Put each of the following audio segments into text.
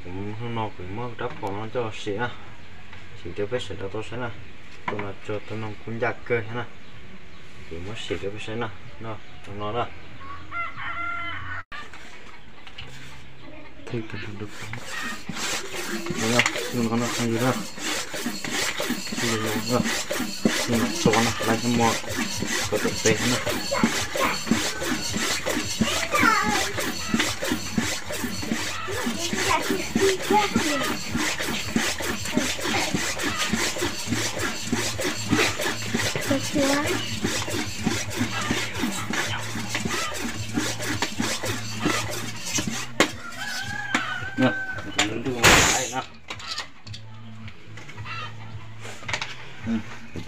Kuv hnub no kuv muab rab phom no coj los sim na, sim rau peb sawv daws tau saib na. Tus no tso tau noog kuj ncaj kawg thiab na. Kuv muab sim rau peb saib na, no, tus no na. Thwj tus no, tus no na, tus no tso na, lawv cov muag kom tau peb na.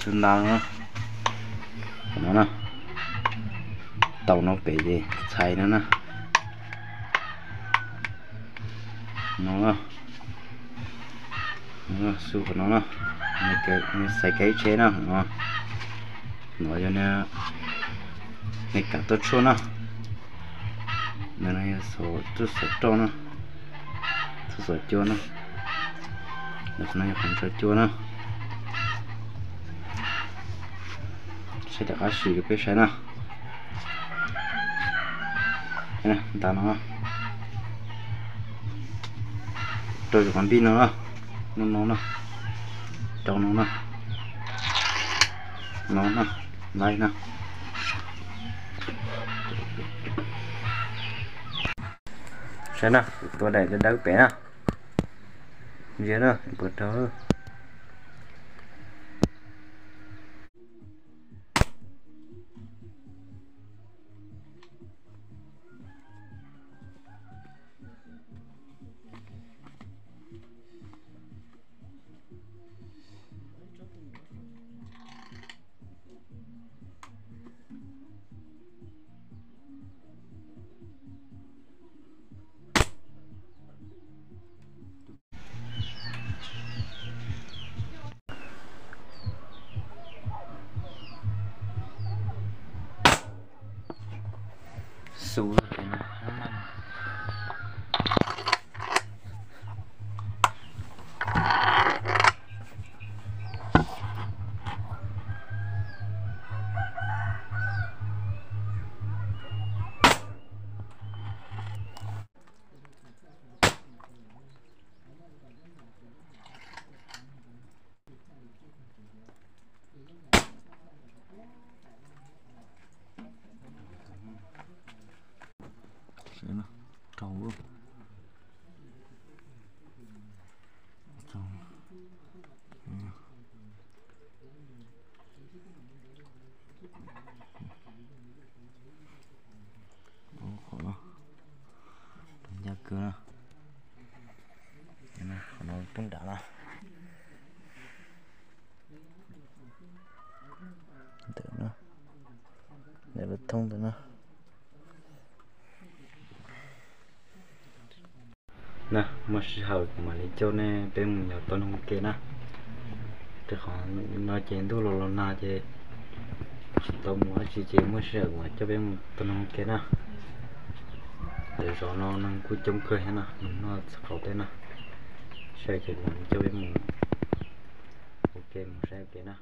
Tus nta no, no na, tau no pem ces txhais no na. No, xu qhov no na, xaiv kev tsheb na. No yog nws kam tuaj tshuaj na. Nws yog tuaj xov roj na, tuaj xov cua na. Qhov no yog qhov ntsaws cua na. Saib rov qab sim rau peb saib na. Nta no, rau qhov npij no, no no na, rau no na, no na, lais na. Saib na, kuv tua daim dawb dawb pem na. Ntsia na, puas raug. Xu. Qhov no ncaj kawg na. Qhov no poob nram na. Ntawm no, ntawm lub thoob ntawm no. Na, muaj sij hawm kuv mam li coj nej peb mus yos tua noog ke na. Rau qhov no ces ntuj los los nag ces tsis tau mus dab tsi ces muaj sij hawm kuv mam coj peb mus tua noog ke na. Lawv zos no noog kuj coob kawg thiab na, noog noj txog qaum teb na. Sij hawm ces kuv mam coj peb mus ua ke, mus saib ua ke na.